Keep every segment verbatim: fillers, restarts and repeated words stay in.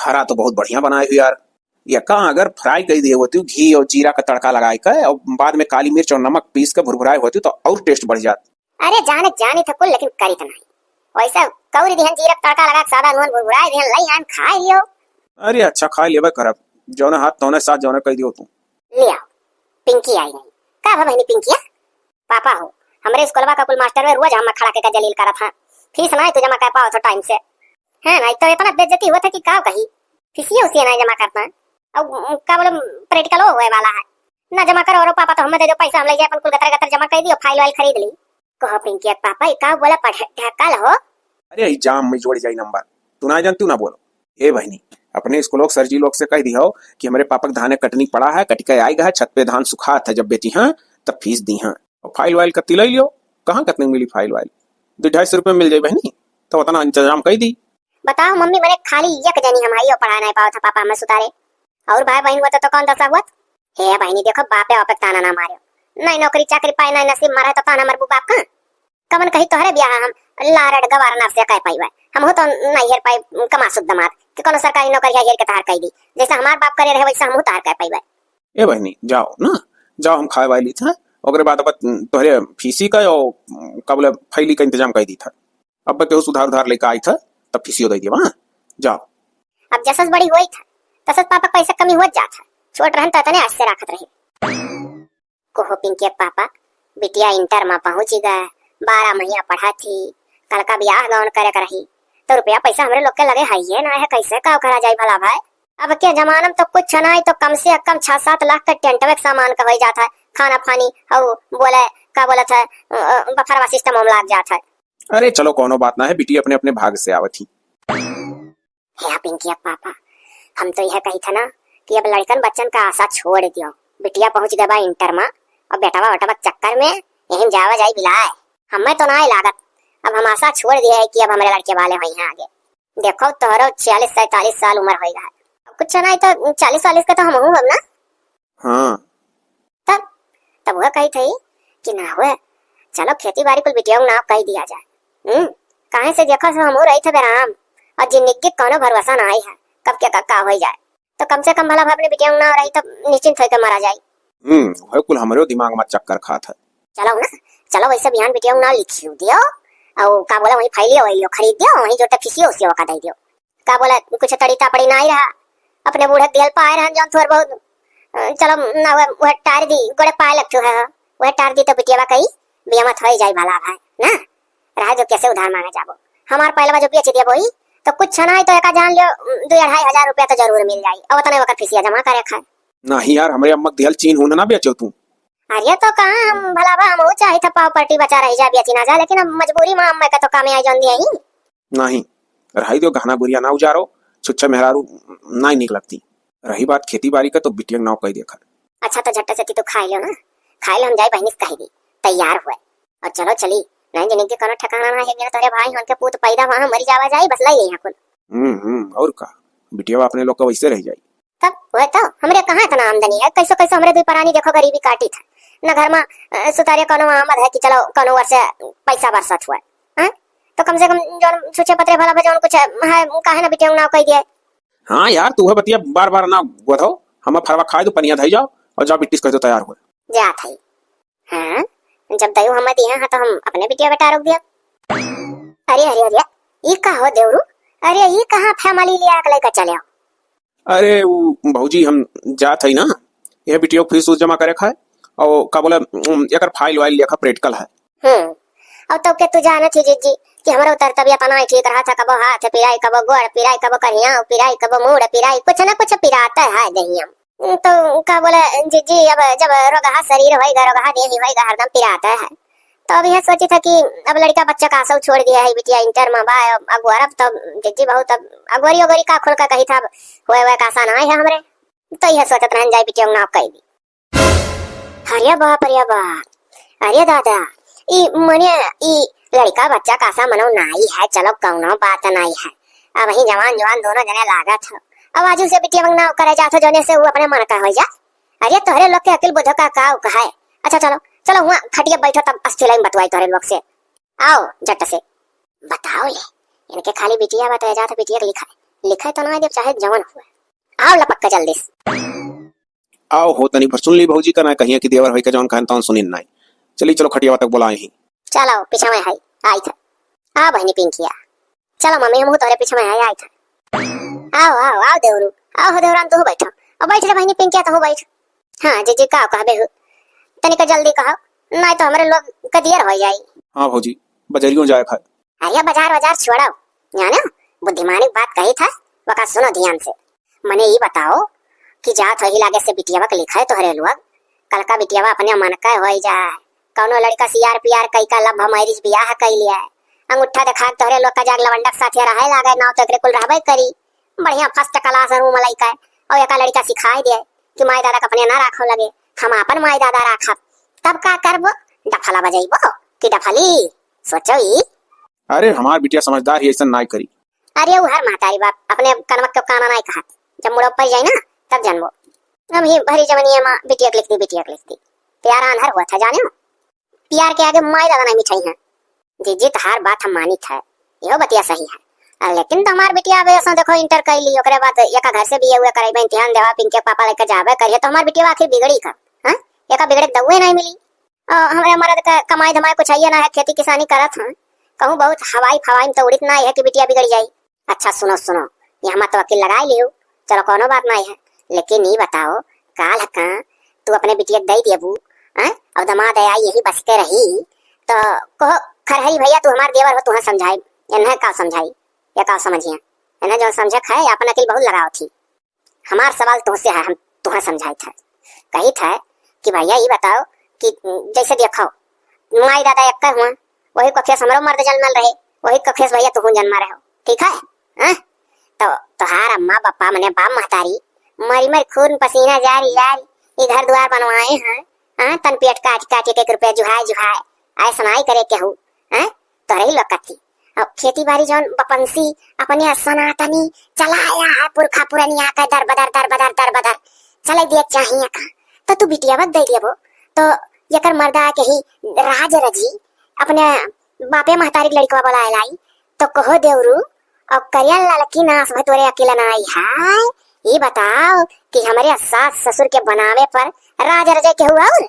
फरा तो बहुत बढ़िया बनाए हो यार। ये का अगर fry कइ दिए होती घी और जीरा का तड़का लगाए के और बाद में काली मिर्च और नमक पीस के भुरभुराए होती तो और taste बढ़ जात। अरे जाने, जाने तो कुल, लेकिन करी तो नहीं। वैसे कौरी दिहन जीरा का तड़का लगा के सादा नून भुरभुराए दिहन, लई आन खाए लियो। अरे अच्छा, खाए लेबे करब, जौने हाथ तौने साथ जौने कह दियो तू। ले आओ, पिंकी आई गई। का भा बहिनी पिंकिया? पापा हो, हमरे स्कूलवा का कुल मास्टर में रोज हम खड़ा के जलील करत हैं। फीस ना तू जमा कर पाओ तो time से। है ना, तो इतना बेइज्जती हुआ था कि का कही। फीसिए उसिए ना जमा करता है। अब का बोले, practical हुए वाला है। ना जमा करो और पापा तो हमें दे दो पैसा, हम ले जाए अपन कुल गतर गतर जमा कर दियो, file वाइल खरीद ली। कहो पिंकी के पापा, ई का बोला पढ़े ढकाल हो? अरे ई जाम में जोड़ जाई नंबर, तू ना जान तू ना बोलो। ए बहिनी, अपने स्कूलों के सर जी लोग से कह दियो कि हमरे पापा के धाने कटनी पड़ा है, कटिका आएगा है, छत पे धान सुखात है, जब बेची हाँ तब फीस दी हाँ। और file वाइल कत्ती ले लियो, कहाँ कतने मिली file वाइल? दो ढाई सौ रुपये मिल जाई बहिनी, तो उतना इंतजाम कर दी। बताओ मम्मी, मने खाली एक जनी हम हई, पढ़ा नहीं पावत है पापा हमें सुतारे। और भाई बहन हुआ तो, तो कौन दशा हुआ? हे बहिनी देखो, बापे बापे ताना ना मारे, नहीं नौकरी चाकरी पाए, नहीं नसीब मारा है तो ताना मरबू बाप का। कमन कही तोहरे ब्याह हम लारड गवार नार से कह पाइबे, हमहू तो नहीं हेर पाई कमा सुद दमाद कि कोनो सरकारी नौकरी है हेर के तहार कह दी, जैसे हमार बाप करे रहे वैसे हमहू तहार कह पाइबे। ए बहिनी जाओ ना, जाओ हम खाए वाए ली था, ओकरे बाद अब तोहरे फीसी का और का बोले file का इंतजाम कर दी था। अब केहू से उधार उधार लेके आई था तब फीसियो दे दिया, हाँ जाओ। अब जसस बड़ी हुई था तसस पापा पैसा कमी हुआ जात है, छोट रहन तो इतने आज से राखत रहे। कोहो पिंकी के पापा, बिटिया इंटर में पहुंची गए, बारह महीना पढ़ा थी, कल का ब्याह गौन करे के रही, तो रुपया पैसा हमरे लोग के लगे है ये ना है, कैसे का करा जाई भला भाई? अब के जमाना में तो कुछ नहीं तो कम से कम छह सात लाख के टेंटवे के सामान का हो जात है, खाना पानी और बोले का बोलत है, अ, अ, बफरवा सिस्टम हम लाग जात है। अरे चलो कौनो बात ना है, बिटिया अपने अपने भाग से आवत ही। हे पिंकी के पापा, हम तो यह कही था ना कि अब लड़कन बच्चन का आशा छोड़ दियो। बिटिया पहुंच गए बा इंटर में, अब बेटवा वेटवा चक्कर में यही जावा जाई बिलाए। हमें तो ना लागत, अब हम आशा छोड़ दिए है कि अब हमारे लड़के वाले होई हैं आगे। देखो तोहरो छियालीस सैंतालीस साल उम्र होई गए, अब कुछ नहीं तो चालीस वालीस के तो हम हूँ अब ना। हाँ। तब, तब वह कही थी कि ना हुए, चलो खेती बाड़ी कुल बिटिया के नाव कही दिया जाए। हम्म, काहे से देखो सो हमहू रही थे बेराम, और जिंदगी के कोनो भरोसा ना आई है, कब के का, का हो जाए। तो कम से कम भला अपने बिटिया के नाव रही तब निश्चिंत होके मरा जाए। हम्म, वह कुल हमरे दिमाग में चक्कर खात है। चलो ना, चलो वैसे बिहान बिटिया के नाव लिखियो दियो, और का बोला वही file वही खरीद दियो, वही जो तक किसी हो सेवा का दे दियो। का बोला, कुछ तड़ी तापड़ी ना आई रहा, अपने बूढ़े के दियल पाए रहन जौन थोर बहुत, अ, चलो ना वह, वह टार दी, गोड़े पाए लगतू है, वह टार दी तो बिटियावा कही, बियाह मत होई जाई भला भाई, ना? रहे जो कैसे उधार मांगे जाबो, हमार पहलवा जो बेच दिया बोई, तो कुछ ना है तो एका जान लियो, दो अढ़ाई हजार रुपया तो जरूर मिल जाई, और उतने वक्त फीसिया जमा करे खाए। नहीं यार, हमरे अम्मा के दियल चीन हूं ना बेचो तू। अरे तो कहाँ हम भला बा, हम वो चाहे था पाव पट्टी बचा रही जा, बेची ना जा, लेकिन अब मजबूरी में अम्मा का तो कामे आई जौन दिया ही। नाही, रही दियो, गहना गुरिया ना उजारो, छुच्छा मेहरारू नाही नीक लगती। रही बात खेती बारी का, तो बिटिया के नाव कही देखा। अच्छा, तो झट्टा झट्टी तो खाए लो ना, खाए लो, हम जाई बहनी से कही दी, तैयार हुए। और चलो चली, नहीं जिंदगी के कोनो ठिकाना ना है, बिना तोरे भाई होन के पूत पैदा वहाँ मरी जावा जाई, बस लाई यहाँ कुल। हम्म, हम्म, और का, बिटिया अपने लोग का वैसे रह जाई। तब वह तो हमरे कहाँ इतना आमदनी है, कैसो कैसो हमरे दुई परानी देखो गरीबी काटी था, न घर में, अ, सुतारे कोनो आमद है कि चलो कोनो वर्ष पैसा बरसत हुआ, हाँ? तो कम से कम जौन छुच्छे पतरे भला भा जौन कुछ है, काहे ना बिटिया के नाव कही दिए। हाँ यार, तू है बतिया बार बार ना गोधो, हम फरवा खाए दो, पनिया धई जाओ और जाओ बिट्टी से कह दो तैयार हुए। जात है। हाँ, जब दयू हमें दिया है तो हम अपने बिटिया बेटा रोक दिया। अरे, अरे, अरे, ई का हो देवरू? अरे, ई कहाँ family लिया के लेकर चले हो? अरे, उ भौजी, हम जात हई ना, यह बिटिया के फीस उस जमा करे खाए, और का बोला, उम, एकर file वाइल लेखा practical है। हम्म, और तो के तू जानत ही जीजी कि हमरो तर तबियत ना ठीक रहा था, कबो हाथ पिराई, कबो गोड़ पिराई, कबो करिया पिराई, कबो मूड़ पिराई, कुछ ना कुछ पिराता है दहिया। तो का बोले जीजी, अब जब रोगहा शरीर होइगा, रोगहा देही होइगा, हरदम पिराता है। तो अब यह सोची था कि अब लड़का बच्चा का आशा छोड़ दिया है, बिटिया इंटर में बा, अब अगुआर, अब तो जीजी बहुत, अब अगुआरी, अगुआरी का खुल का कही था, अब हुए, हुए का आशा ना है हमरे। तो यह सोचत रहन जाए, बिटिया के नाव कही दी। अरे बाप रे बाप, अरे दादा, ई मने ई लड़का बच्चा का आशा मनो नाई है, चलो कौनो बात नाई है। अब ही जवान जवान दोनों जने लागत हो, अब आजू से बिटिया के नाव करे जात हो, जौने से वो अपने मन का हो जा। अरे तोहरे लोग के अकिल बुद्धो का का का है। अच्छा चलो, चलो हुआ खटिया बैठो, तब अस चुलाई में बतवाई तोहरे लोग से। आओ झट से। बताओ ले, इनके खाली बिटिया बताया जात है, बिटिया के लिखा है। लिखै तो नाहीं देब, चाहे जवन हुए। आव लपक के जल्दी से। आव हो, तनी भर सुन ली भौजी का, ना कहिया कि देवर होई के जवन कहन तवन सुनिन नाहीं। चली, चलो खटियावा तक बोलाए ही। चलो, पीछा में है, आई था। आ बहिनी पिंकिया। चलो मम्मी, हमहू तोहरे पीछे में है, आई था। आव, आव, आव देवरू, आव हो देवरान, तू बैठो। अब बैठ रे बहिनी पिंकिया, तू बैठ। हाँ जीजी, का कहबे हो? तनिका जल्दी कहो, नाहीं तो हमरे लोग के दियर होइ जाई। हाँ भौजी, बजरियो जाए खाए। अरे बाजार वाजार छोड़ो, जाने बुद्धिमानी बात कही था, वका सुनो ध्यान से। मने ई बताओ कि जात होही लागे से बिटियावा के लिखाए तोहरे लोग, कलका बिटियावा अपने मन का होइ जाए, कौनो लड़का सियार पियार कई का love marriage बियाह कई लिया, अंगूठा देखा के तोहरे लोग का जाग लवंडक साथे रहे लागे, नाव तो एकरे कुल रहबे करी, बढ़िया first class रूम लइका, और एका लड़का सिखाई दे कि माई दादा का अपने ना राखो लगे, हम आपन माई दादा राखब, तब का करबो? डफला बजैबो कि डफली? सोचो ई। अरे हमार बिटिया समझदार ही, ऐसा नाई करी। अरे उ हर महतारी बाप अपने कनवा के काना नाई कहत, जब मुड़ो पर जाई ना तब जानबो। हम ही भरी जवनिया माँ बिटिया के लिख दी, बिटिया के लिख दी। प्यारा अनहर हुआ था जाने, प्यार के आगे माई दादा नाई मिठाई है। जीजी तहार बात हम मानित है, इहो बतिया सही है। आ, लेकिन तो हमार बिटिया अब ऐसा देखो इंटर कर ली, ओकरे बाद एका घर से बीए हुए करेबे, इम्तिहान देवा, पिंके पापा लेके जाबे करिए, तो हमार बिटिया आखिर बिगड़ी कब? हाँ, एका बिगड़े के दउए नाई मिली। आ, हमरे मरद का कमाई धमाई कुछ आइए ना है, खेती किसानी करत हैं, कहूँ बहुत हवाई फवाई में तो उड़ित नाई है कि बिटिया बिगड़ जाई। अच्छा सुनो सुनो, यहाँ तो वकील लगाई लियो, चलो कौनो बात नाई है, लेकिन ई बताओ काल का तू अपने बिटिया के दई देबू, हैं? अब दमाद आई यही बस के रही तो कहो खरहरी भैया तू हमार देवर हो, तुहा समझाई, इन्हें का समझाई, ये का समझिया, इन्हें जो समझे है अपन अकिल बहुत लगाओ थी। हमार सवाल तुहसे है, हम तुहा समझाई था, कही था कि भैया ई बताओ कि जैसे देखो माई दादा एक हुआ, वही कखेस हमरो मर्द जन्मल रहे, वही कखेस भैया तुहूँ जन्मा रहो, ठीक है? हाँ? तो तोहार अम्मा बप्पा मने बाप महतारी मरी मरी खून पसीना जारी जारी ई घर दुआर बनवाए हैं, हाँ? तन पेट काट काट एक एक रुपया जुहाए जुहाए, ऐसा नाई करे केहू, हाँ? तोहरे ही लोग कथी। अब खेती बाड़ी जौन बपंसी अपने सनातनी चलाया है, पुरखा पुरनिया का दर बदर, दर बदर, दर बदर चले दिए चाहिए का, तो तू बिटिया बक दे देबो, तो एकर मर्दा के ही राज रजी अपने बापे महतारी के लड़कवा बोलाए लाई, तो कहो देवरू, अब करिया ललकी नास भई तोरे अकेला नाई है। ई बताओ कि हमरे सास ससुर के बनावे पर राज रजे केहू और?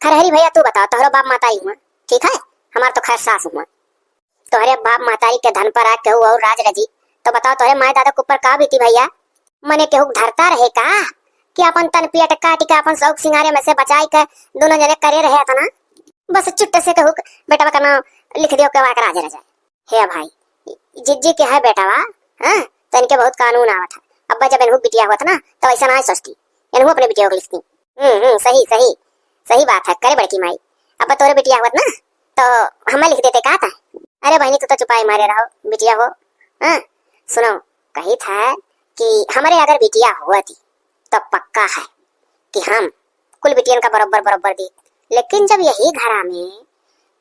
खरहरी भैया तू बताओ, तोहरो बाप महतारी हुआ, ठीक है? हमार तो खैर सास हुआ। तोहरे बाप महतारी के धन पर आ केहू और राज रजी, तो बताओ तोहरे माई दादा के ऊपर का बीती भैया? मने केहू धरता रहे का कि अपन तन पेट काट के अपन शौक सिंगारे में से बचाई के दोनों जने करे रहे अतना? बस चुट्ट से केहू बेटवा का नाम लिख दियो के वाक राज रजा। हे भाई, जिज्जी के है बेटवा, हाँ, तो इनके बहुत कानून आवत है। अब जब इनहू बिटिया होत ना, तो ऐसा ना सोचती, इनहू अपने बिटिया को लिखती। हम्म, हम्म, सही, सही, सही बात है, करे बड़की माई। अब तोरे बिटिया होत ना, तो हमें लिख देते का था? अरे बहनी, तू तो चुपाई मारे रहो, बिटिया हो। हाँ, सुनो, कही था कि हमरे अगर बिटिया होती, तो पक्का है कि हम कुल बिटियन का बरोबर बरोबर दी। लेकिन जब यही घरा में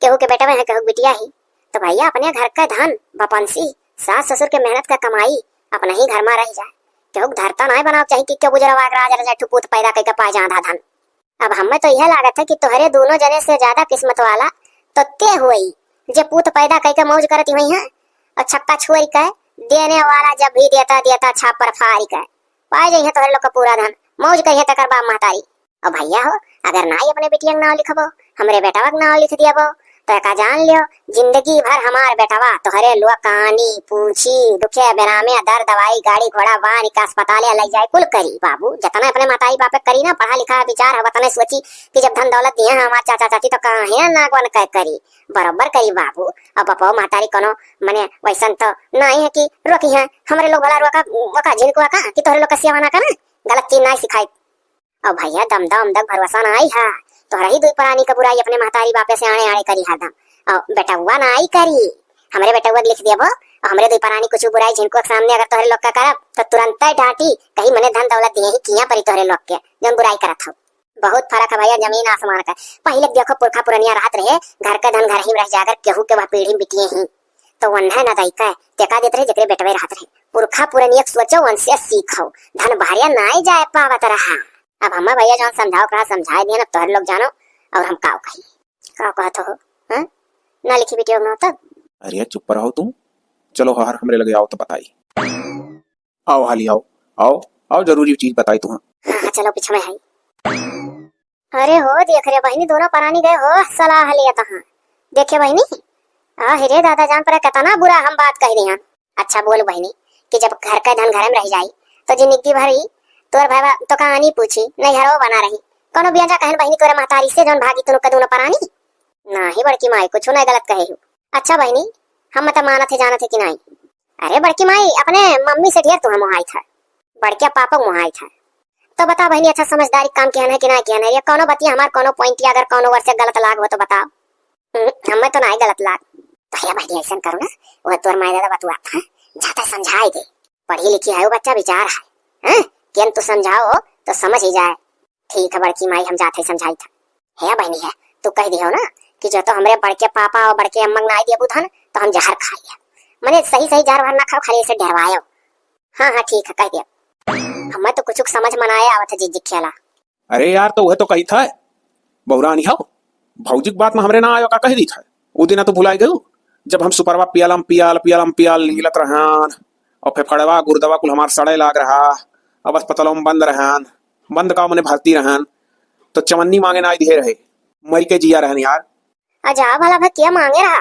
केहू के बेटवा है, केहू के बिटिया ही, तो भैया अपने घर का धन, बपंसी, सास ससुर के मेहनत का कमाई अपने ही घर में रह जाए। केहू के धरता नाय बनाव चाही कि केहू बुजरवा के राज रजा ठुपूत पैदा कइके पाए जादा धन। अब हमें तो यह लागत है कि तोहरे दोनों जने से ज्यादा किस्मत वाला तो ते हुई, जे पूत पैदा कइके मौज करती हुई हैं और छक्का छोड़ के देने वाला जब भी देता, देता छापर फाड़ के पाए जाइए तोहरे लोग का पूरा धन, मौज करिए तकर बाप महतारी। और भैया हो, अगर नाई अपने बिटिया के नाव लिखबो, हमरे बेटवा के नाव लिख दियबो, तो एका जान लियो, जिंदगी भर हमार बेटवा तोहरे लोग कहानी पूछी, दुखे बेरामे, दर दवाई, गाड़ी घोड़ा, बाहर के अस्पताले ले जाए, कुल करी बाबू। जतना अपने माताई बापे करी ना, पढ़ा लिखा विचार है, वतने सोची कि जब धन दौलत दिए हैं हमार चाचा चाची, तो काहे ना नागवन के करी, बरोबर करी बाबू। अब बपो मातारी कोनो मने वैसन तो नाई है कि रोकी है, हमरे लोग भला रोका, ओका झिनकुआ का कि तोहरे लोग का सियावाना का ना, गलत चीज नाई सिखाई। और भैया दम दम तक भरोसा ना आई है, तोहरा ही दुई प्राणी का बुराई अपने महतारी बापे से आड़े आड़े करी हरदम। और बेटउआ ना आई करी, हमरे बेटउआ के लिख देबो, और हमरे दुई प्राणी कुछ बुराई झिनको के सामने अगर तोहरे लोग का करब, तो तुरंते डांटी, कही मने धन दौलत दिए ही किया परी तोहरे लोग के, जौन बुराई करत हो। बहुत फर्क है भैया, जमीन आसमान का। पहिले देखो पुरखा पुरनिया रहत रहे, घर का धन घर ही में रह जाकर केहू के वह पीढ़ी में बिटिए ही। तो वन्हे न दई का, तेका देत रहे जेकरे बेटवे रहत रहे। पुरखा पुरनिया के सोचो, उनसे सीखो। धन बहरिया नाई जाए पावत रहा। अब हमें भैया जौन समझाओ कहा, समझाए दिए, अब तोहरे लोग जानो, और हम काव कही। काव कहत हो, हाँ? ना लिखी बिटिया ना तब। अरे चुप रहो तुम, चलो हर हमरे लगे आओ तो बताई। आओ हाली आओ, आओ, आओ, जरूरी चीज बताई तुहँ। हाँ, हाँ, चलो, पीछे में है। अरे हो, देख रे बहिनी, दोनों परानी गए हो सलाह लेत हाँ। देखे बहिनी, आह रे दादा, जान परे केतना बुरा हम बात कह दिहन। अच्छा बोल बहिनी, कि जब घर का धन घरे में रह जाई, तो जिंदगी भर ही तोर भैया तो कहानी पूछी, नैहरो बना रही। कौनो बियंजा कहन बहिनी तोरे महतारी से, जौन भागी तुनु के दोनों परानी? नाही बड़की माई, कुछ नहीं गलत कहे हूँ। अच्छा बहिनी, हम मतलब मानत है, जानत है कि नहीं? अरे बड़की माई, अपने मम्मी से ढेर तुहँ मोहाइत है, बड़के पापा मोहाइत है। तो बता बहिनी, अच्छा समझदारी काम किहन है कि ना किहन है? ये कौनो बतिया हमार कौनो point या अगर कौनो वर्ड से गलत लाग हो तो बताओ। हम्म, हमें तो नाई गलत लाग। तो हे बहिनी, ऐसन करो ना, वो तोर माई दादा बतुआ था, जाता समझाई दे। पढ़ी लिखी है वो बच्चा, विचार है, हैं? केन तू समझाओ तो समझ ही जाए। ठीक है बड़की माई, हम जाते समझाई था। हे बहिनी है, तू कह दियो ना कि जो तो हमरे बड़के पापा और बड़के अम्मा के नाई देबू धन, तो हम जहर खाई है। मने सही सही जहर वहर ना खाओ, खाली ऐसे डरवायो। हाँ, हाँ, ठीक है, कह दियो। हमें तो कुछ समझ में ना आवत है, जीजी खेला। अरे यार, तो वह तो कही था, बहुरानी हो, भौजी की बात में हमरे ना आयो का कह दी था। उ दिन तो भुलाई गयो, जब हम सुपरवा पियालम पियाल, पियालम पियाल लीलत रहन, और फेफड़वा, गुर्दवा कुल हमार सड़े लाग रहा, अब अस्पतालों में बंद रहन, बंद का मने भर्ती रहन, तो चवन्नी मांगे ना दिहे रहे, मर के जिया रहन यार। अजा भला भा क्या मांगे रहा?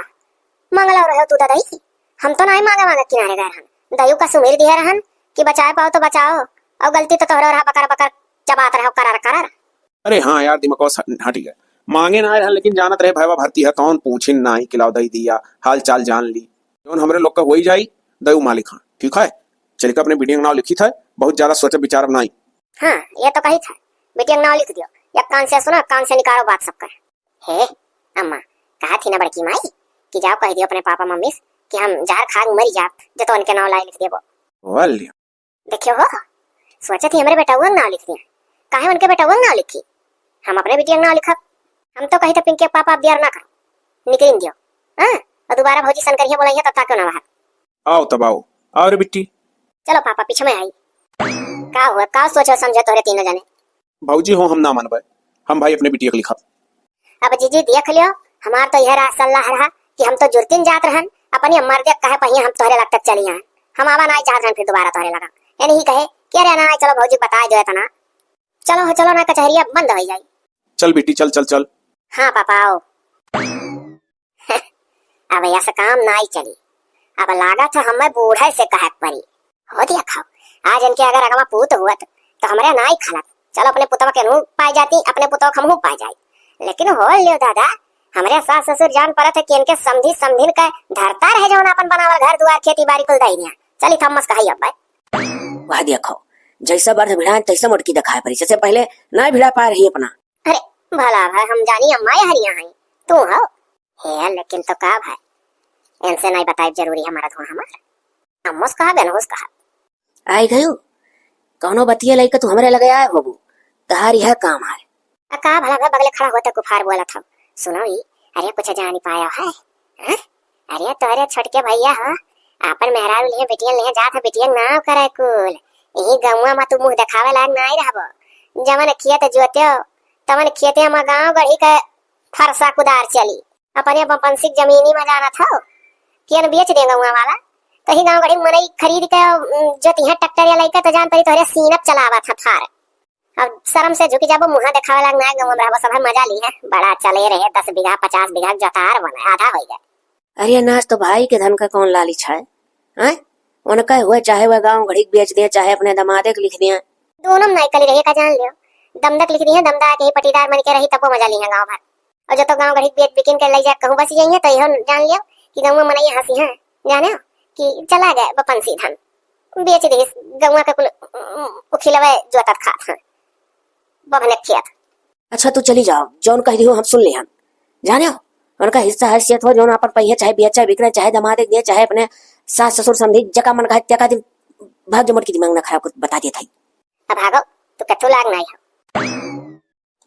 मंगला रहे तू दादा ही? हम तो नाई मांगे मांगे किनारे गए रहन। दयू का सुमिर दिहे रहन कि बचाए पाओ तो बचाओ, और गलती तो तोहरे रहा, बकर बकर चबात रहो, करार करार। अरे हाँ यार, दिमाग से हट गया। मांगे ना रहन, लेकिन जानत रहे भैया भर्ती है, कौन पूछिन नाई, किलाव दई दिया, हाल चाल जान ली। जौन हमरे लोग का होई जाई, दयू मालिक हाँ, ठीक है। चलिका अपने बिटिया के नाव लिखी था, बहुत ज्यादा सोचे विचार नाई। हाँ, ये तो कही था, बिटिया के नाव लिख दियो, या कान से सुनो, कान से निकालो बात सबका। हे अम्मा, कहा थी ना बड़की माई कि जाओ कह दियो अपने पापा मम्मी से कि हम जहर खा के मरी जाब, जो तो उनके नाव लाई लिख देबो। वाह लिया। देखियो हो, सोचे थी हमरे बेटउआ के नाव लिख दिया, काहे उनके बेटउआ के नाव लिखी? हम अपने बिटिया के नाव लिखब। हम तो कही था पिंकी के पापा अब देर ना करो, निकलिन दियो। हाँ, और दोबारा भौजी सन करिए बोलाई है तब तक ना बाहर। आओ तब आओ, आओ रे बिट्टी। चलो पापा, पीछे में आई। का हुआ, का सोचो समझो तोहरे तीनों जने? भौजी हो, हम ना मनबे, हम भाई अपने बिटिया के लिखब। अब जीजी देख लियो, हमार तो यह रहा सलाह रहा कि हम तो जुरतिन जात रहन, अपनी मर्दे कहे पहिए हम तोहरे लग तक चली आए। हम आवा नाई चाहत रहन फिर दोबारा तोहरे लगा। यानी ही कहे कि अरे ना, चलो भौजी बताए दो इतना। चलो हो, चलो ना, कचहरी अब बंद हो जाई। चल बेटी, चल, चल, चल। हाँ पापा, आओ। अब ऐसा काम नाई चली। अब लागत है हमें बूढ़े से कहे के पड़ी। हो देखो, आज इनके अगर अगवा पूत हुअत, तो हमरे नाई खलत। चलो अपने पुतवा के नू पाए जाती, अपने पुतवा के हमहू पाए जाई। लेकिन हो लियो दादा, हमरे सास ससुर जान परत है कि इनके समधी समधिन का धरता रहे, जौन अपन बनावल घर दुआर खेती बाड़ी कुल दई दिया। चली थम्मस कहाई अब। वह देखो, जैसे बर्द भिड़ाएं तैसे मोटकी दिखाई पड़ी, जैसे पहले नाई भिड़ा पाए रही अपना। अरे भला भाई, हम जानी अम्मा ये हरिया हैं, तू हो। हे लेकिन तो का भाई, इनसे नाई बताई जरूरी हमारा धुआं हमार। अम्मोस कहा, बेनहोस कहा। आई गयो, कौनो बतिया लइके तू हमरे लगे आए होबू, तहार यह काम है। आ का भला भाई बगले खड़ा होते कुफार बोला था। सुनो ई, अरे कुछ जानी पाया है? हैं? अरे तोहरे छोटके भैया हो, आपन मेहरारू लिहे बिटियन लिहे जात है, बिटियन नाव करे कुल। यही गौवा में तू मुंह देखावे लायक नाई रहबो। जवन खेत जोत्यो, तवन खेते में गांव गढ़ी के फरसा कुदार चली। अपने बपंसी के जमीनी में जानत हो, केन बेच दे गौवा वाला, तो ही गांव गढ़ी मनई खरीद के, उम, जोतिहे ट्रैक्टर या लइके तो जान परी तोहरे सीनप चलावत है फार। अब शर्म से झुकी जाबो, मुंह देखावे लाग ना, गाँव में रहबो, सब मजा ली है। बड़ा चले रहे, दस बीघा, पचास बीघा के जोतार बने, आधा हो गए। अरे अनाज तो भाई के धन का कौन लालच है, हैं? उनका हुआ चाहे वह गाँव घड़ी के बेच दे, चाहे अपने दमादे के लिख दे। दोनों में नहीं कली रही का जान लियो, दमदक लिख दी है, दमदा के ही पटीदार मन के रही, तब वो मजा ली है गाँव भर। और जो तो गाँव घड़ी बेच बिकिन के ले जा कहूँ बस जाइए, तो यह जान लियो कि गाँव में मनई हंसी है, जाने हो कि चला गए बपंसी धन। बेच दिहिस गौवा के कुल, उम, उखिलवे जोतत खात हैं, बभने खेत। अच्छा, तू चली जाओ, जौन कह दियो हम सुन लिहन। जाने हो, उनका हिस्सा हैसियत हो, जौन आपन पहिए, चाहे बिया, चाहे बिकरे, चाहे दमादे के दिए, चाहे अपने सास ससुर समधी, जका मन कहे, तेका दिन भाग जो, मोटकी दिमाग ना खराब कर, बता देत हई। अब भागो, तू कथू लाग नाई हो।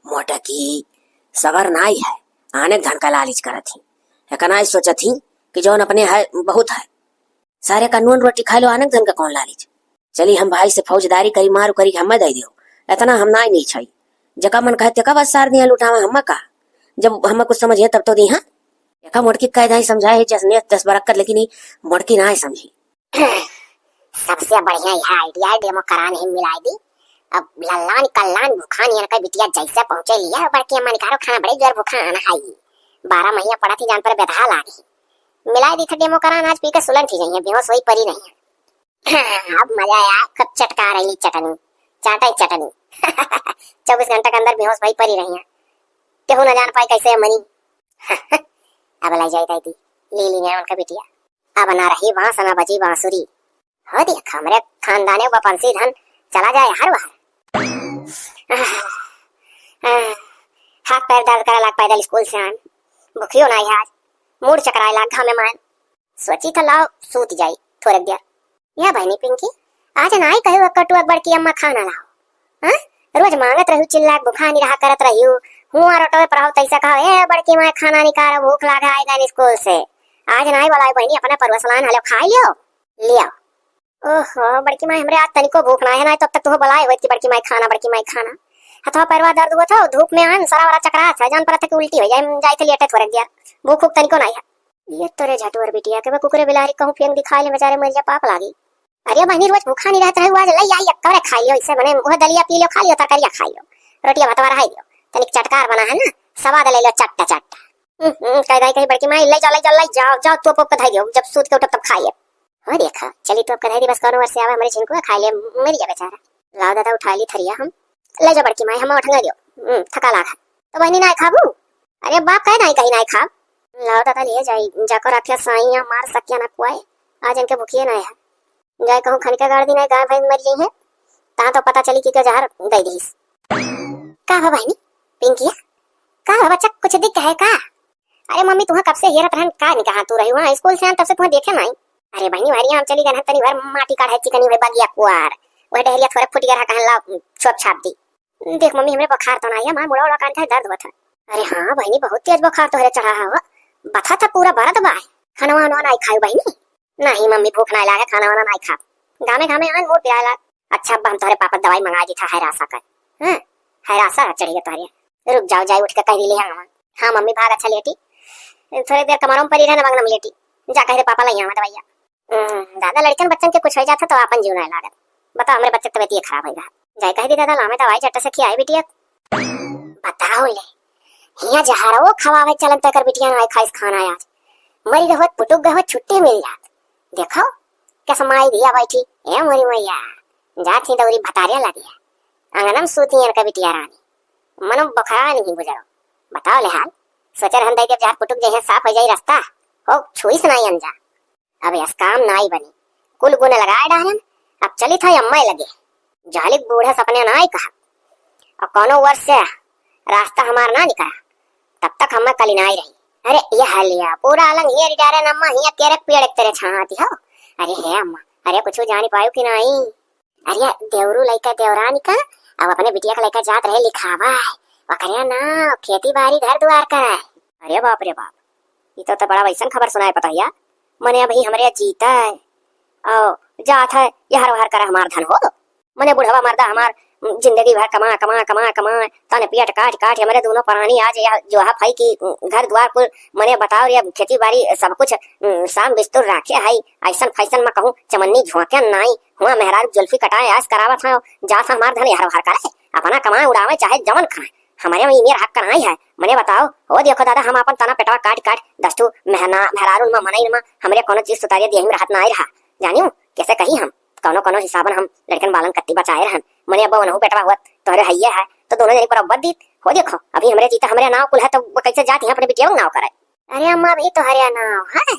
मोटकी सबर नाई है, आने धन का लालच करत ही। एका नाई सोचत ही कि जौन अपने है, बहुत है। सारे का नून रोटी खाए लो, आने धन का कौन लालच? चली हम भाई से फौजदारी करी, मारू करी, हमें दे दियो। इतना हम नाई नहीं छाई। जका मन कहे, तेका बस सार दिया लुटावा, हमें का? जब हमें कुछ समझिए तब तो दी, हाँ? देखा मोटकी कह दाई समझाए, जस ने दस बरक्कत, लेकिन ई मोटकी नाई समझी। सबसे बढ़िया यह idea है, डेमो करान ही मिलाई दी। अब लल्लान कल्लान भूखान यन का बिटिया जैसे पहुँचे लिया, बड़की अम्मा निकारो खाना बड़े जोर भूखान है। बारह महीना पड़ा थी जान पर बेधा लागी। मिलाई दी था डेमो करान, आज पी के सुलन थी जाइए, बेहोश वही परी नहीं है। अब मजा आया, खूब चटका रही चटनी, चाटा ही चटनी। चउबीस घंटा के अंदर बेहोश वही परी रही है, केहू न जान पाए कैसे मनी। अब लाई जाए दाई दी, ले ली उनका बिटिया। अब ना रही बांस ना बजी बांसुरी। हो देख, हमरे खानदाने बपंसी धन चला जाए हर बार। आह, आह, हाथ पैर दर्द करे लाग पैदल स्कूल से आन। भुखियो नाही आज, मूड चकराए लाग घामे मान। सोची था लाओ सूत जाई थोड़े देर। या बहनी पिंकी, आज नाही कहे वो कटुआ बड़की अम्मा खाना लाओ। हाँ? रोज मांगत रहू, चिल्ला के भुखानी रहा करत रहू। हुआ रोटवे पर हो तैसे कहो, "ए बड़की माय, खाना निकालो, भूख लागा है गन स्कूल से।" आज नाही बोलाए बहनी, अपना परुआ सलान हलो खाई लियो। लियो। ओहो, बड़की माय, हमरे आज तनिको भूख ना है ना, तब तक तुहो बोलाए होत कि बड़की माय खाना, बड़की माय खाना। हथवा पैरवा दर्द हुआ था, धूप में आन, सरा वरा चकरा था, जान पड़ा था कि उल्टी हो जाए, जाए थे लेटे थोड़े दिया। भूख उख तनिको नाही है। ये तोरे झटुअर बिटिया के बा कुकुरे बिलारी कहूँ फेंक दिखाई ले, बेचारे मर जा, पाप लागी। अरे बहनी, रोज भूखा नहीं रहत रहे, आज लई आई, एक करे खाई लियो, इसे बने वह दलिया पी लियो, खा लियो, तरकारिया खाई लियो, रोटिया भतवा रहाई लियो, तनिक चटकार बना है ना, स्वाद ले लियो, चट्टा चट्टा। हम्म, हम्म, कह दाई कही बड़की माई, ले जाओ, ले जाओ, ले जाओ, जाओ, तोप ओप के धई दियो, जब सूत के उठब तब खाइए। हो देखा, चली तोप के धई दी, बस कौनो वर्ष आवे, हमरे झिनकुआ खाई ले, मर जा बेचारा। लाओ दादा, उठा ली थरिया हम। ले जाओ बड़की माई, हम उठंगा दियो। हम्म, थका लाग है। तो बहनी नाही खाबू? अरे बाप कहे नाही कही नाही खाब। लाओ दादा, लिए जाई, जाको रखे साइया मार सकिया ना कुआए। आज इनके भुखिए नाही है। जाए कहूँ खनिका गाड़ दी नाही, गाय भैंस मर गई है। तहाँ तो पता चली कि के जहर दे दीस। का हो बहनी? पिंकिया? का हो बच्चा, कुछ दिख है का? अरे मम्मी, तुहा कब से हेरत रहन, का निकाह तू रही हुआ? स्कूल से आन तब से तुहा देखे नाही। अरे बहनी, हमारे यहाँ चली गए तनी भर माटी काढ़े चिकनी भाई बगिया कुआर। वह डहरिया थोड़े फुट गया रहा, कहन ला छोप छाप दी। देख मम्मी, हमरे बुखार तो नाही है, हमार मुड़ा उड़ा कान था, दर्द होत है। अरे हाँ बहनी, बहुत तेज बुखार तोहरे चढ़ा है हो। बथा था पूरा बरत बा। खाना वाना नाही खायू बहनी? नाही मम्मी, भूख नाही लागे, खाना वाना नाही खा। गामे गामे आन मोर पिराए लाग। अच्छा अब्बा, हम तोहरे पापा दवाई मंगा दी था हैरासा कर। हाँ, हैरासा चढ़िए तोहरे। रुक जाओ, जाई उठ के कह दी ले हम। हाँ मम्मी, भाग अच्छा लेटी। थोड़े देर कमरों में पड़ी रहना, मगनम लेटी। जा कह रे पापा लइया दवाइया। हम्म, दादा, लड़कन बच्चन के कुछ हो जात है तो आपन जीव नाही लागत। बताओ, हमरे बच्चे के तबीयत ये खराब होई बा। जाए कह दी दादा, लामे दवाई झट से खियाए बिटिया। बताओ ले, हिया जहरो खवावे चलन तकर बिटिया नाही खाइस खाना आज। मरी रहत पुटुक गए छुट्टी मिल जात। देखो, कसमाई धिया बैठी, ए मोरी मैया, जात ही दौरी भतारिया लगी है। अंगनम सूती इनका बिटिया रानी। मनो बखरा नहीं गुजरो। बताओ ले हाल। सोचे रहन दे जब जहर पुटुक जइहे साफ हो जाई रास्ता। हो छुईस नाही अनजा। अब यस काम नाही बनी। कुल गुण लगाए डालन। अब चली था अम्मा लगे। जालिक बूढ़ा सपने नाही कहा। और कौनो वर्ष से रास्ता हमार ना निकला। तब तक हम्मा कली नाही रही। अरे ये हलिया, पूरा अलंग हिया रिटायरन अम्मा, हिया केरक पेड़ एक तेरे छाती हो। अरे हे अम्मा, अरे कुछ जानी पायू कि नाही? अरे देवरू लइका देवरानी का, अब अपने बिटिया का लइका जात रहे लिखावा है, ओकरे ना खेती बाड़ी घर दुआर का है। अरे बाप रे बाप, ई तो, तो बड़ा वैसन खबर सुनाए पतोहिया। मने अभी हमरे जीता है, और जात है, यहर वहर करे हमार धन हो। मने बुढ़वा मर्दा हमार जिंदगी भर कमा, कमा, कमा, कमा, तन पेट काट, काट हमरे दोनों प्राणी आज यह जो है फई की घर द्वार कुल, मने बताओ रे, खेती बाड़ी सब कुछ, उम, साम बिस्तुर राखे है, ऐसन फैसन में कहूँ चमन्नी झोंके नाई, हुआ मेहरारू जुल्फी कटाए ऐश करावत है, जात है हमार धन यहर वहर करे, अपना कमाए उड़ावे चाहे जवन खाए, हमरे में ई मेर हक नाई है। मने बताओ, हो देखो दादा, हम अपन तना पेटवा काट, काट दस ठू मेहना, मेहरारू मा, मनई मा, हमरे कोनो चीज सुतारिया दिया ही में रहत नाई रहा, जानियो, कैसे कही हम? कौनो कौनो हिसाबन हम लड़कन बालन कत्ती बचाए रहन। मने अब ओनहु बेटवा हुअत तोहरे हइये है, तो दोनों जनी बराबर दीत। हो देखो, अभी हमरे जीता हमरे नाव कुल है, तो वो कैसे जात यहाँ अपने बिटिया के नाव करे? अरे अम्मा, अभी तोहरे नाव है,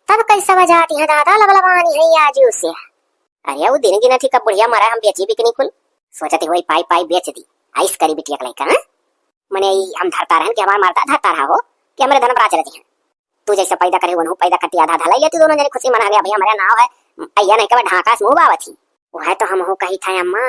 तब कैसे बजात यहाँ दादा लबलबानी है आजू से? अरे वो दिन गिनत ही कब बुढ़िया मरा हम बेची बिकनी कुल। सोचत ही वही पाई पाई बेच दी, आइस करी बिटिया के लइका, हाँ? मने ई हम धरता रहन कि हमार मर्दा धरता रहा हो कि हमरे धन बराच रही हैं। तू जैसे पैदा करे, वनहु पैदा करती, आधा आधा लई लेती दोनों जने खुशी मना ले। भैया, हमारे नाव है, अइया नहीं कबे ढाका से मुंह बावत ही। वह तो हमहू कही था अम्मा,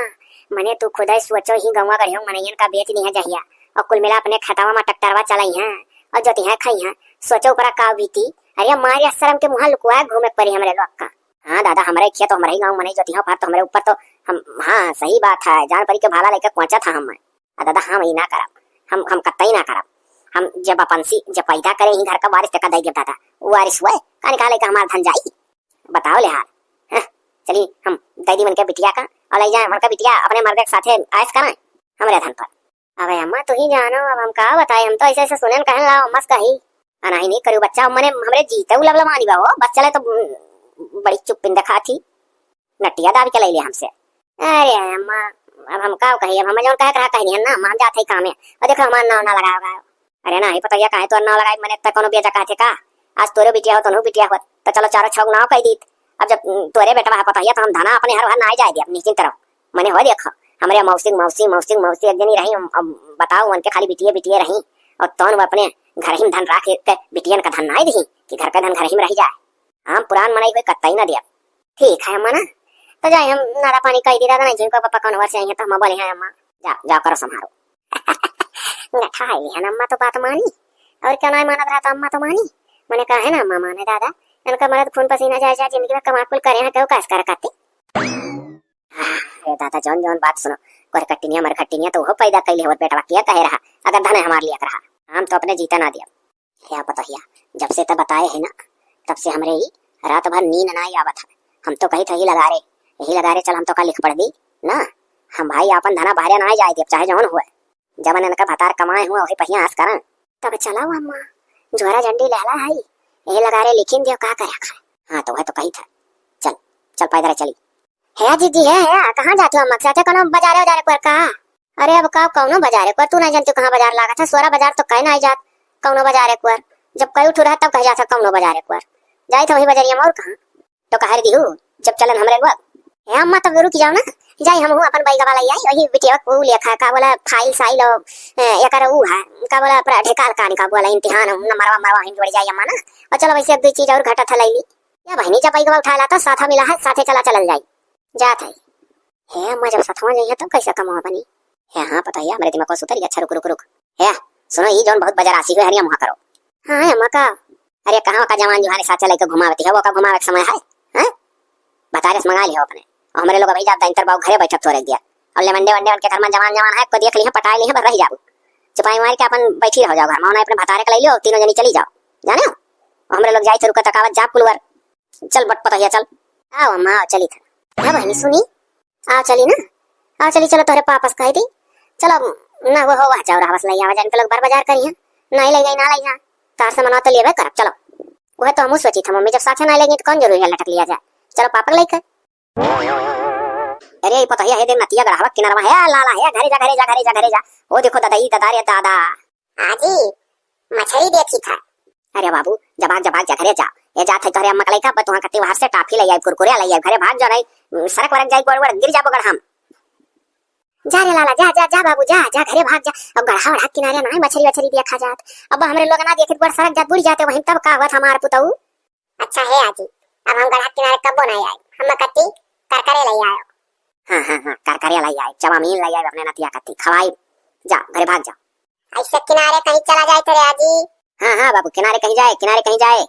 मने तू खुद ही सोचो ही गौवा गढ़ियों मनैयन का बेच दी है जहिया, और कुल मिला अपने खेतवा में ट्रैक्टरवा चलाई हैं, और जोती हैं खाई हैं। सोचो ऊपरा का बीती। अरे अम्मा, अरे शर्म के मुँह लुकुआ घूमे के परी हमरे लोग का। हाँ दादा, हमरे खेत, हमरे ही गाँव, मने जोती हो, तो हमरे ऊपर तो हम, हाँ सही बात है, जान परी के भाला लेके कोचा था हम। आ दादा, हम ई ना करब, हम, हम कतई ना करब। हम जब अपनसी, जब पैदा करे ही घर का वारिस तेका दई देब दादा, उ वारिस हुए, का निकाले का हमार धन जाई? बताओ ले हाल। हं, चली हम दइ दी उनके बिटिया का, और लइ जाए उनका बिटिया अपने मर्दे के साथे ऐश कराए हमरे धन पर। अबे अम्मा, तू ही जानो, अब हम का बताई, हम तो ऐसे ऐसे सुनेन कहन लाओ, अम्मा से कही। आ नहीं, नहीं करू बच्चा, मने हमरे जीते उ लबलबानी बा हो, बस चले तो, उम, बड़ी चुप्पिन दिखा थी, नटिया दाबी के लइ ले हमसे। अरे अम्मा, अब हम का कही, अब हम जौन कहे के रहा कह दिहन ना, अम्मा, हम जात है कामे, और देखो हमार नाव ना लगाओ गाओ। अरे नाही पतोहिया, काहे तोर नाव लगाई, मने त कोनो बेजा कहते का? आज तोरे बिटिया होत, उनहु बिटिया होत, त चलो चारो छौ नाव कह दीत। अब जब, उम, तोरे बेटवा है पतोहिया, तो हम धना अपने हर भर ना जाए दे, अब निश्चिंत रहो। मने हो देखो, हमरे मौसी, मौसी, मौसी, मौसी एक जनी रही, हम, अब बताओ, उनके खाली बिटिये, बिटिये रही, और तौन वो अपने घर ही में धन राख के बिटियन का धन ना दही, कि घर का धन घर ही में रह जाए। हम पुरान मनई कोई कत्ता ही ना दिया। ठीक है अम्मा ना, तो जाए हम नारा पानी कह दी दादा, नहीं जिनको पापा कौन वर्ष आई है, तो हम बोले हैं अम्मा, जा, जाओ करो संभारो। गठा है लिहन अम्मा तो बात मानी, और क्यों ना मानत रहा तो अम्मा तो मानी। मने कहा है ना अम्मा माने दादा, इनका मरद खून पसीना जाए जाए जिंदगी में कमा कुल करे हैं, क्यों कास कर करते। अरे दादा, जौन जौन बात सुनो, कोरकट्टिनिया मरखट्टिनिया तो वो पैदा कैले होत बेटवा, किया कहे रहा, अगर धन हमार लिया रहा, हम तो अपने जीता ना दिया। हे पतोहिया, जब से त बताए है ना, तब से हमरे ही रात भर नींद ना आवत है। हम तो कही था, "ही लगा रे, यही लगा रे, चल हम तो का लिख पढ़ दी ना, हम भाई आपन धना बाहरे ना जाए देब, चाहे जौन हुए, जब इनका भतार कमाए हुए वही पहिया आस करन।" तब चला अम्मा, जोहरा झंडी लहला है, यही लगा रे लिखिन दियो, का करे खा। हाँ तो वह तो कही था, चल, चल पैदल चली। हे जीजी, हे, हे, कहाँ जात हो अम्मा के साथे? कौनो बाजारे उजारे पर का? अरे अब का कौनो बाजारे पर, तू नहीं जानती कहाँ बाजार लागत है? सोरा बाजार तो कहीं नहीं जात, कौनो बाजारे पर। जब कई उठू रहा तब कह जात है कौनो बाजारे पर। जाई तो वही बाजारिया में और कहाँ? तो कह दिहू, जब चलन हमरे लोग। हे अम्मा तब रुक जाओ ना, जाई हम हूँ अपन बैगवा लई आई, वही बिटिया को लेखा का बोला फाइल साइल और, ए, एकर ऊ है, का बोला पर ढेकाल कान का बोला इम्तिहान नंबरवा मरवा हिम जोड़ जाई अम्मा ना। और चलो वैसे एक दो चीज और घटत है लई ली। या बहिनी, जब बैगवा उठाए ला तो साथा मिला है, साथे चला चलल जाई। जात है। हे अम्मा, जब सथवा जइहे तब कैसे कमवा बनी? हे हाँ, पतोहिया, हमरे दिमाग को सुतरी, अच्छा रुक, रुक, रुक। हे, सुनो, ई जौन बहुत बजरासी हुए हरिया मुहा करो। हाँ, अम्मा का? अरे, कहाँ का जवान जुहान साथे लइके घुमावती है, वो का घुमावे के समय है? हैं? बतारे से मंगा लिहो अपने। और हमरे लोग अभी जात दाइन तर बाबू घरे बैठब तोरे दिया। और लेमंडे वंडे उनके घर में जवान जवान है, को देख लिहे, पटाए लिहे, बस रह जाबू। चुपाई मार के अपन बैठी रहो जाओ घर में, उन्हें अपने भतारे के ले लियो, तीनों जनी चली जाओ। जाने हो? और हमरे लोग जाई थे रुको तकावत जाब कुलवर। चल बट पतोहिया चल। आओ अम्मा, आओ चली था। हाँ बहनी सुनी, आओ चली ना, आओ चली, चलो तोहरे पापस कह दी। चलो ना वो हो वह जाओ रहवस लई आवा, जान के लोग बार बाजार करी हैं। नहीं लई जाई, ना लई जा, तार से मना तो लेबे करब। चलो वह तो हमहू सोची था मम्मी, जब साथे ना लेगी तो कौन जरूरी है लटक लिया जाए। चलो पापक लई के। अरे ई पतोहिया हे दिन नतिया गढ़ावा किनारवा है, लाला है, घरे जा, घरे जा, घरे जा, घरे जा। ओ देखो दादा, ई दादा रे दादा। आजी, मछरी देखी था। अरे बाबू, जबाग, जबाग, जा घरे जा। ये जात है तोहरे अम्मा के लइका, बस तुहाँ कत्ती बाहर से टाफी लई आई, कुरकुरे लई आई, घरे भाग जा नहीं, सरक वरक जाई, गोड़ वड़ गिर जाबो गढ़ाम। जा रे लाला, जा, जा, जा बाबू, जा, जा घरे भाग जा। अब गढ़ा वढ़ा किनारे ना है, मछरी वछरी दिया खा जात। अब हमरे लोग ना देखे, गोड़ सरक जात, बुड़ जाते वहीं, तब का हुआ था हमार पुतऊ? अच्छा हे आजी, अब हम गढ़ा किनारे कब्बो नहीं आए, हम कत्ती करकरे लई आयो। हाँ, हाँ, हाँ, करकरे लई आए, चवामीन लई आए, अपने नतिया कत्ती खवाई। जा, घरे भाग जा। ऐसे किनारे कहीं चला जाए तेरे आजी। हाँ, हाँ, बाबू, किनारे कहीं जाए, किनारे कहीं जाए।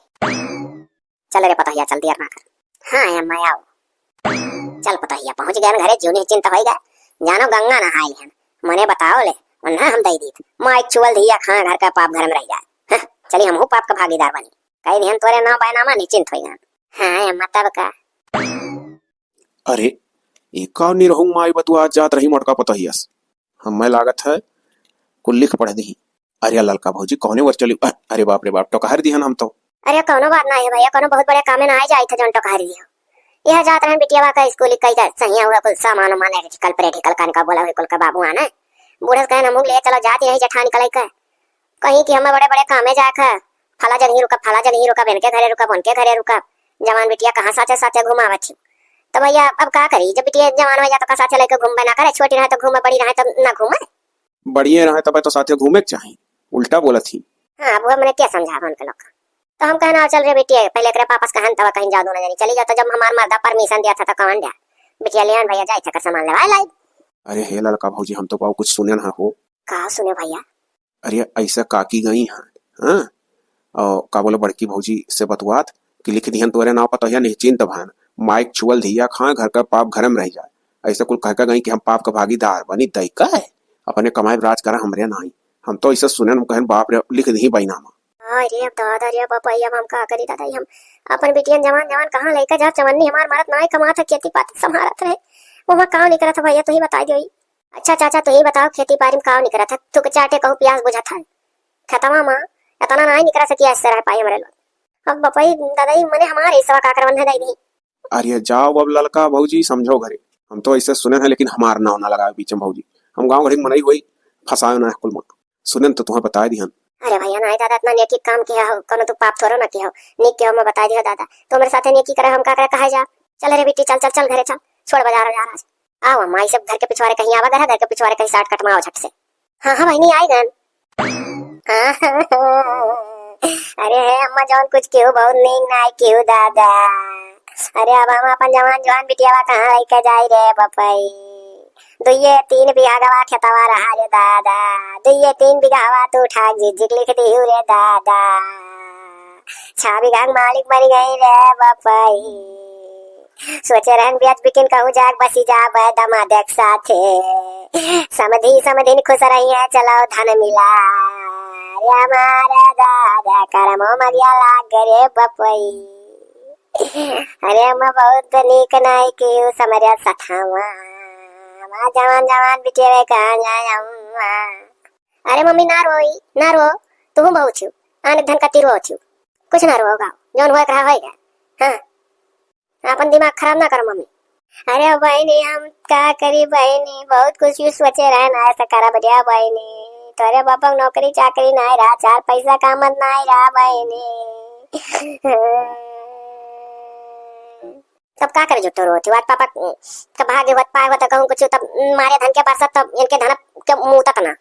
चल रे पतोहिया, चल देर ना कर। हाँ, अम्मा, आओ। चल पतोहिया, पहुँच गए घरे, जीव निश्चिंत होई गए। जानो गंगा नहाए लिहन। मने बताओ ले, उन्हें हम दई दीत। माई चुअल धिया खाए घर का पाप घर में रह जाए। हाँ, चली हमहू पाप का भागीदार बनी। कह दिहन तोरे नाम बैनामा निश्चिंत होई गए। हाँ, अम्मा, तब का। अरे, ई का निरहू माई बतुआ जात रही मोटका पतोहियस? हमें लागत है, कुल लिख पढ़ दिही। अरे ललका भौजी, कौने वर चली? अ-, अरे बाप रे बाप, टोकहर दिहन हम तो। अरे कौनो बात ना है भैया, कौनो बहुत बड़े कामे ना आए जाए थे जौन टोकहर दियो। यह जात रहन बिटिया का स्कूल कई का सहिया हुआ कुल सामान उमान है, कल प्रेटिकल कान का बोला हुई कुल का बाबू आना। बूढ़े से कहन हमहू ले चलो जात यही जेठानी का लइका। कहीं कि हमें बड़े बड़े कामे जाए खा, फला जगह रुका, फला जगह रुका, बेन के घरे रुका, बोन के घरे रुका, जवान बिटिया कहाँ साथे साथे घुमावत ही। तो भैया अब का करी, जब बिटिया जवान हो जा तो का साथे लेके घूमबे ना करे, छोटी रहे तो घूमे, बड़ी रहे तो ना घूमे। बढ़िया रहे तब तो साथे घूमे के चाही, उल्टा बोलत ही। हाँ, अब वो हमने क्या समझा उनके लोग। तो हम कहना चल रे बिटिया, पहले एकरे पापस कहन तब कहीं जाओ दोनों जनी चली जाओ, तो जब हमार मर्दा परमिशन दिया था तो कौन दिया? बिटिया ले आन भैया, जाए थे सामान लेवाए लाई। अरे हे ललका भौजी, हम तो पाऊ कुछ सुने ना हो। का सुने भैया? अरे ऐसा काकी गई हैं, हाँ? और का बोले बड़की भौजी से बतुआत कि लिख दिहन तोरे नाव पतोहिया निश्चिंत भान, माइक छुअल धिया खाए, घर का पाप घर में रह जाए। ऐसा कुल कह के गई कि हम पाप का भागीदार बनी, दई का है? अपने कमाई राज करा हमरे नाई। हम तो ऐसा सुने, हम कहन बाप रे, लिख दही बैनामा। अरे अब दादा रे, अब, अब, अब हम का करी दादा, हम अपन बिटियन जवान जवान कहाँ लइके जाब, जवानी हमार मरत नाई कमात है, खेती पाती संभारत रहे, ओमा का निकरत है भैया, तू ही बताई दियो। अच्छा चाचा, तू ही बताओ, खेती बाड़ी में का निकरत है, तू के चाटे कहूँ प्यास बुझत है, खेतवा में इतना नाई निकरत है कि ऐसे रह पाई हमरे लोग। अब बपई दादा, ई मने हमारे हिस्सा का करवन है दाई? अरे जाओ अब ललका भौजी, समझो घरे। हम तो ऐसे सुने हैं, लेकिन हमार नाव ना लगावे बीच में भौजी। हम गाँव घड़ी के मनई होई, फंसायो ना है कुल में। सुने तो तुम्हें बताए दिहन। अरे भैया, नाई दादा, इतना नेकी काम किया हो, कोनो तू पाप थोड़ो ना किया हो। नीक किया हो, मैं बताए दिया दादा। तू मेरे साथे नेकी करे, हम का करे, कहा जा। चल रे बेटी, चल, चल, चल घरे चल, छोड़ बाजार, बाजार आज। आओ अम्मा, ई सब घर के पिछवारे कहीं आवा, घर, घर के पिछवारे कहीं साट कटमाओ झट से। हाँ, हाँ, बहिनी, आइगन। हाँ, अरे हे अम्मा, जौन कुछ केहू बहुत नीक नाई केहू दादा। अरे अब हम अपन जवान जवान बिटियावा कहाँ लइके जाई रे बपई? दुइये तीन बीघा गवा खेतवा रहा रे दादा, दुइये तीन बीघा हवा तू ठाक झिझिक लिख दिहू रे दादा। छह बीघा के मालिक बन गई रे बपई। सोचे रहन ब्याज बिकिन कहूँ जाग बसी जाबे दमाद के साथे। समधी समधिन खुश रही है, चलो धन मिला। अरे हमारे दादा करमो मगिया लाग रे बपई। अरे अम्मा बहुत नीक नाई केहू समरिया सथावा। हमार जवान जवान बिटिया कहाँ जाए अम्मा। अरे मम्मी ना रोई, ना रो, तुहू बहुत छु। आने धन कती रो छु। कुछ ना रो गाओ, जौन होए के रहा होएगा। हाँ। अपन दिमाग खराब ना करो मम्मी। अरे बहिनी, हम का करी बहिनी, बहुत कुछ भी सोचे रहे ना ऐसा करब रे बहिनी। तोरे बापा के नौकरी चाकरी नाई रहा, चार पैसा कामत नाई रहा बहिनी। तब का करे जुट्टो रोती? आज पापा के भाग्य होत पाए होत कहूँ कुछ, तब मारे धन के बरसत, तब इनके धन के मुँह तक ना।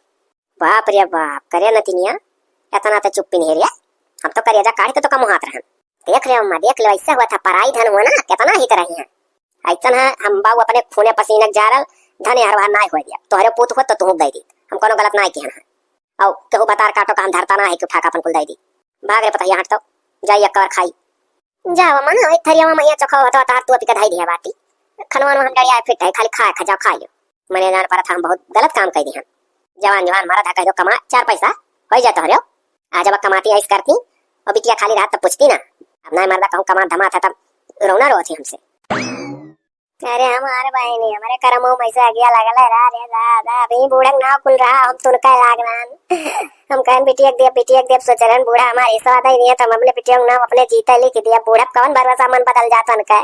बाप रे बाप, करे नतिनिया, एतना त चुप्पी नहीं रिया। हम तो करेजा काढ़ी तो, तो कम हाथ रहन। देख ले अम्मा, देख ले, ऐसा हुआ था, पराई धन हुआ ना, कितना हित रही है। ऐसन है, हम बाऊ अपने खूने पसीने के जारल, धन हर बार नाय होए दिया। तोहरे पूत हो तो तुहू दे दी, हम कोनो गलत नाय किहन है। औ केहू बतार काटो का हम धरता ना है कि उठा के अपन कुल दे दी। भाग रे पतहिया, हट तो, जाई एक बार खाई। जावा मन, ओई थरियावा मइया चोखा होता, तार तू अपी के धाई दिया बाटी। खनवा में हम डड़िया फिट है, खाली खाए खा जाओ, खा लियो। मने जान परत हम बहुत गलत काम कइ दिहन। जवान जवान मरद है, कह दो कमा, चार पैसा होइ जात हरियो। आ जब कमाती ऐस करती, और बिटिया खाली रहत तब पूछती ना। अब ना मरदा कहूँ कमा धमा था तब रोना रोती हमसे। अरे हमार बहिनी, हमरे करमो में से अगिया लगल है रा रे दादा, अभी बूढ़ा के नाव कुल रहा, हम तुनका लागनान। हम कहन बिटिया के दिया, बिटिया के दिया, सोचलन बूढ़ा हमारे हिस्सा दे दिया, तो हम अपने बिटिया के नाम अपने जीते लिख दिया। बूढ़ा कौन भरोसा मन बदल जाता उनका।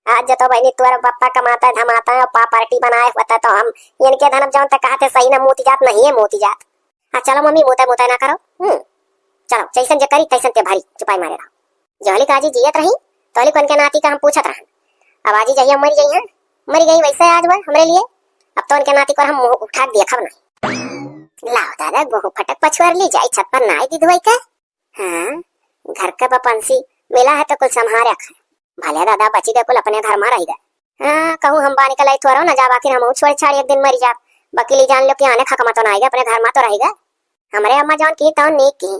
आज जो तो बहिनी तोर पप्पा कमाता है, धमाता है, और पा पार्टी बनाए होता तो हम इनके धनब जौन तक कहते सही ना मोती जात, नहीं है मोती जात। हाँ, चलो मम्मी, मोता मोता ना करो। हम्म, चलो, जैसन जे करी, तैसन ते भरी, चुपाई मारे रहो। जहली काजी जियत रही, तहली को उनके नाती का हम पूछत रहन। अब आजी जहिया मर गई हैं, मर गई वैसे आज वह हमरे लिए। अब तो उनके नाती को हम मुँह उठा के देखब नहीं। लाओ दादा, गोहूँ फटक पछुआर ली जाई, छत पर नाई दी धोई के। हाँ, घर के बपंसी मिला है तो कुल संभारे खाए। भले दादा बची गए कुल अपने घर में रह गए। हाँ, कहूँ हम बानी के लाई थोरो ना जाब, आखिर हमहू छोड़ छाड़ एक दिन मरी जाब। बकीली जान लो कि आने खकमा तो ना आएगा, अपने घर में तो रह गए। हमरे अम्मा जौन की तौन नीक की।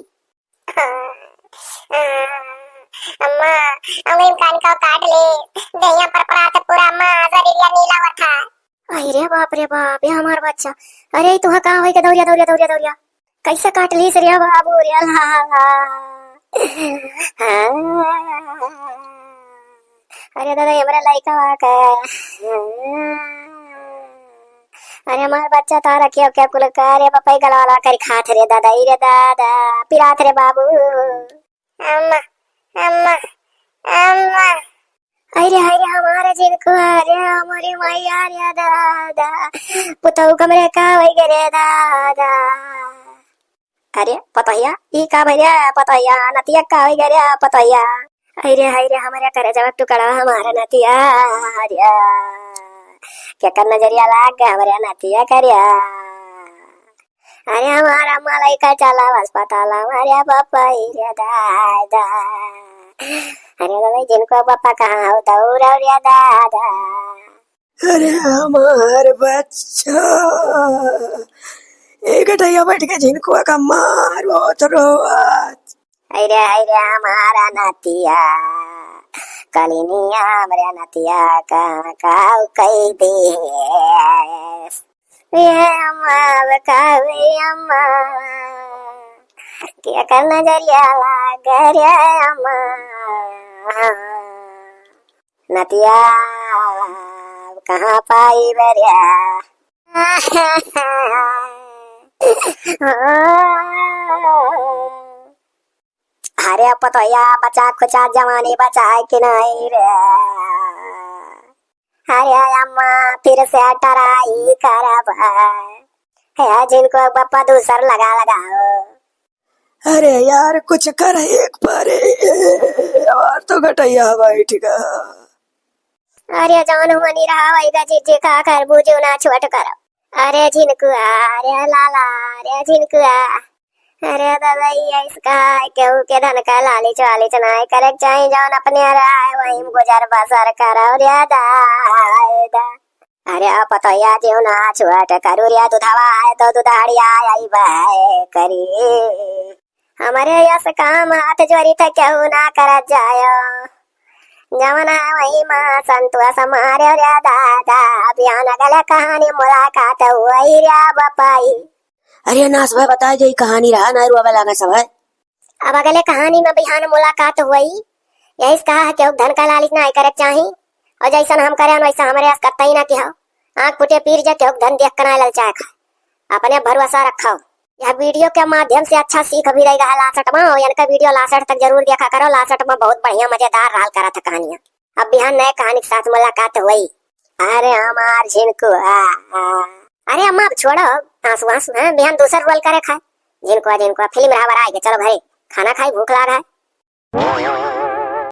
अम्मा, अंगुरी में कान का काट ले, देहिया पर परात पूरा अम्मा, शरीरिया नीला हुआ था। अरे बाप रे बाप, ये हमार बच्चा। अरे तुहा का होई के दौरिया, दौरिया, दौरिया, दौरिया। कैसे काट ली रे बाबू रे, ला, ला। हाँ। अरे दादा, हमरा लइका बा का? अरे हमार बच्चा तो रखियो क्या कुल का रे पपई गलवाला करी खात रे दादा, ई रे दादा, पिरात रे बाबू। अम्मा, अम्मा, अम्मा। अरे, अरे, हमारे जिनको, अरे, हमारी मैया रे दादा, पुतहु कमरे का होई गे रे दादा। अरे पतोहिया, ई का भइल रे पतोहिया, नतिया का होइ गए रे पतोहिया? हाय रे, हाय रे, हमरे करेजवा के टुकड़ा, हमारा नतिया रे। केकर नजरिया लाग गए हमरे नतिया करिया। अरे हमारा मलई का चला अस्पताल, हमारे पपई रे दादा। अरे दादा, जिनको पापा कहाँ हो दौड़ा रे दादा। अरे हमार बच्चा, एक गटैया बैठ के झिनकुआ का मार बहुत रोवत। अरे, अरे हमारा नतिया, कलिनिया हमरे नतिया का, का कह दे। ए अम्मा, अब का हुई अम्मा? कि एकर नजरिया लाग रे अम्मा, नतिया कहाँ पाई बरिया। अरे पतोहिया, बचा खुचा जवानी बचाए कि नहीं रे? अरे अम्मा, फिर से try करब। हे झिनकू बप्पा, दूसर लगा लगाओ। अरे यार, कुछ कर एक बारे, हमार तो गटैया बैठ गा। अरे जौन हुआ नहीं रहा वही का जीजी, का करबू, जीव ना छोट करो। अरे झिनकुआ, अरे लाला, अरे झिनकुआ। अरे दादा, ये इसका है, केहू के धन का लालिच वालिच ना करे के चाही, जौन अपने रहा है वही में गुजर बसर करो रे दादा। अरे पतोहिया, जीव ना छोट करू रे, दुधवा है तो दुधारिया आई बहे करी। हमरे यस काम हाथ जोड़ी त केहू ना करत जायो। जवन है वही माँ संतोष मारे रे दादा। बिहान अगले कहानी मुलाकात हुई रे बपाई। अरे नास भाई, बताए जो ई कहानी रहा ना, रुआवे लागा सब है। अब अगले कहानी में बिहान मुलाकात हुई। यही से कहा है केहू धन का लालिच ना करे के चाही, और जैसन हम करे वैसा हमरे आस करता ही ना कि हो। आँख फुटे पीर जे केहू धन देख के ना ललचाए खाए, अपने भरोसा रखो। यह video के माध्यम से अच्छा सीख भी देगा है लासट में, और इनका video लासट तक जरूर देखा करो। लासट में बहुत बढ़िया मजेदार रहल करत है कहानियाँ। अब बिहान नए कहानी के साथ मुलाकात हुई। अरे हमार झिनकू, आ, आ। अरे अम्मा, अब छोड़ो आंसू आंसू, हैं? बिहान दूसर role करे खाए। झिनकुआ, झिनकुआ, फिल्म रहा बराए के, चलो घरे, खाना खाई, भूख लाग है।